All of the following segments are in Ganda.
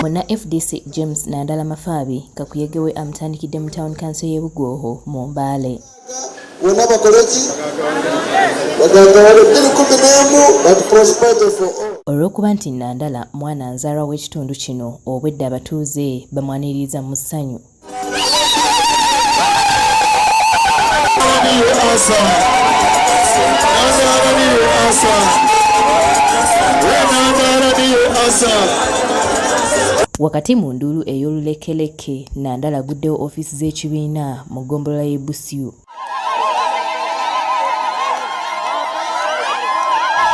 Munna fdc James Nandala Mafaabi kakuyege we amutandikidde mu Town Council y'e Bugooho mu Mbale. Bonna bakoleki bagagawale 211 but prosperity for all. Olw'okuba nti Nandala mwana nzaalwa w'ekitundu kino, obwedda abatuuze bamwaniririza mu ssanyu. Wakati mu nduulu ey'olulekeleke, Nandala aguddewo ofiisi z'ekibiina mu ggombolola y'e Busiu.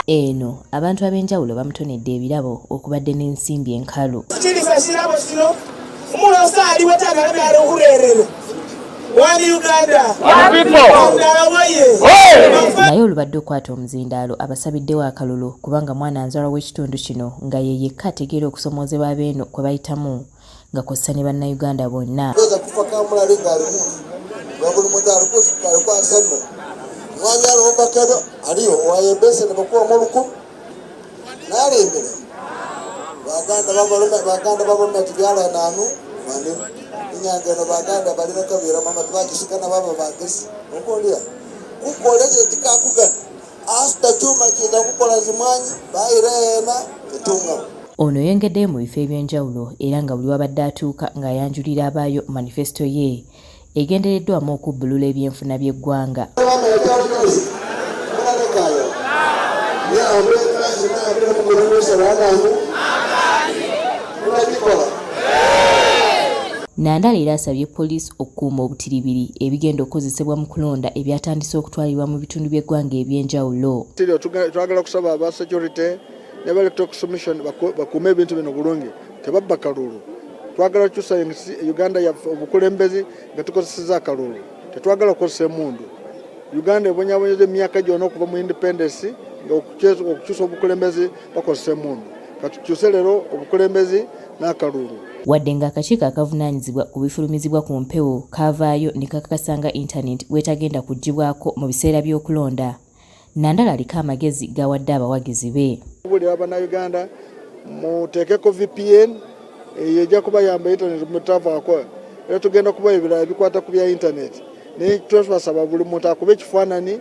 Eno abantu ab'enjawulo bamutonedde ebirabo okubadde n'ensimbi enkalu. Naye olubadde okwata omuzindaalo abasabiddewo akalulu kubanga mwana nzalwa w'ekitundu kino nga ye yekka ategeera okusomoozebwa abeeno kwe bayitamu nga kw'ossa ne Bannayuganda bonna. Toyinza kufa kamulali ng'alimu nga buli muntu alikwasame mwami aliwo aliyo wayembese nebakuwamu olukumi nalembere baganda babalume baganda babalume tibyala nanu bani inyanga eno baganda balina kabira mama tibakisikana baba bagesi okulya kukoleze tikakugana Asita chuma kiza kukola zimwanyi bayira ena etungawo. Ono yeyongeddeyo mu bifo eby'enjawulo era nga buli wabadde atuuka ng'ayanjulira abaayo manifesito ye egendereddwamu okubbulula ebyenfuna by'eggwanga. Nandala era asabye poliisi okukuuma obutiribiri ebigenda okukozesebwa mu kulonda ebyatandise okutwalibwa mu bitundu by'eggwanga eby'enjawulo. Twagala kusaba aba security ne ba electoral commission bakuume ebintu bino bulungi, tebabba kalulu. Twagala kukyusa Uganda yaffe obukulembeze nga tukozeseza akalulu, tetwagala kukozesa emundu. Uganda ebonyabonyeza emyaka gyona okuva mu independence nga okukyusa obukulembeze bakozesa emundu. Katukyuse leero obukulembeze n'akalulu. Wadde ng'akakiiko akavunaanyizibwa ku bifulumizibwa ku mpewo kaavaayo ne kakakasa nga yintanenti bw'etagenda kuggyibwako mu biseera by'okulonda, Nandala aliko amagezi g'awadde abawagizi be. Okubuulira Bannayuganda muteekeko VPN eyo ejja kubayamba yintaneti mutavaako era tugenda kubawa ebirala ebikwata ku bya yintaneti naye twebasaba buli muntu akube ekifaananyi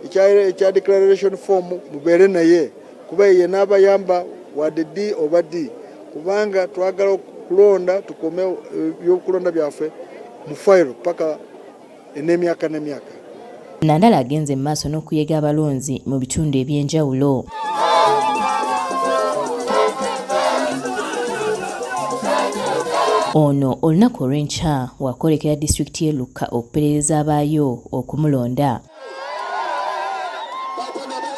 ekya declaration form mubeere naye kuba ye n'abayamba wadde ddi oba ddi kubanga twagala okulonda tukuume ebyokulonda byaffe mu fayiro paka n'emyaka n'emyaka. Nandala agenze mu maaso n'okuyega abalonzi mu bitundu eby'enjawulo. Ono olunaku olw'enkya wakwolekera disitulikiti y'e Lukka okuperereza abaayo okumulonda.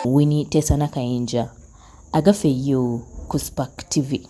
Winnie Tesana Kayinja, Agaffe yo ku Spark TV.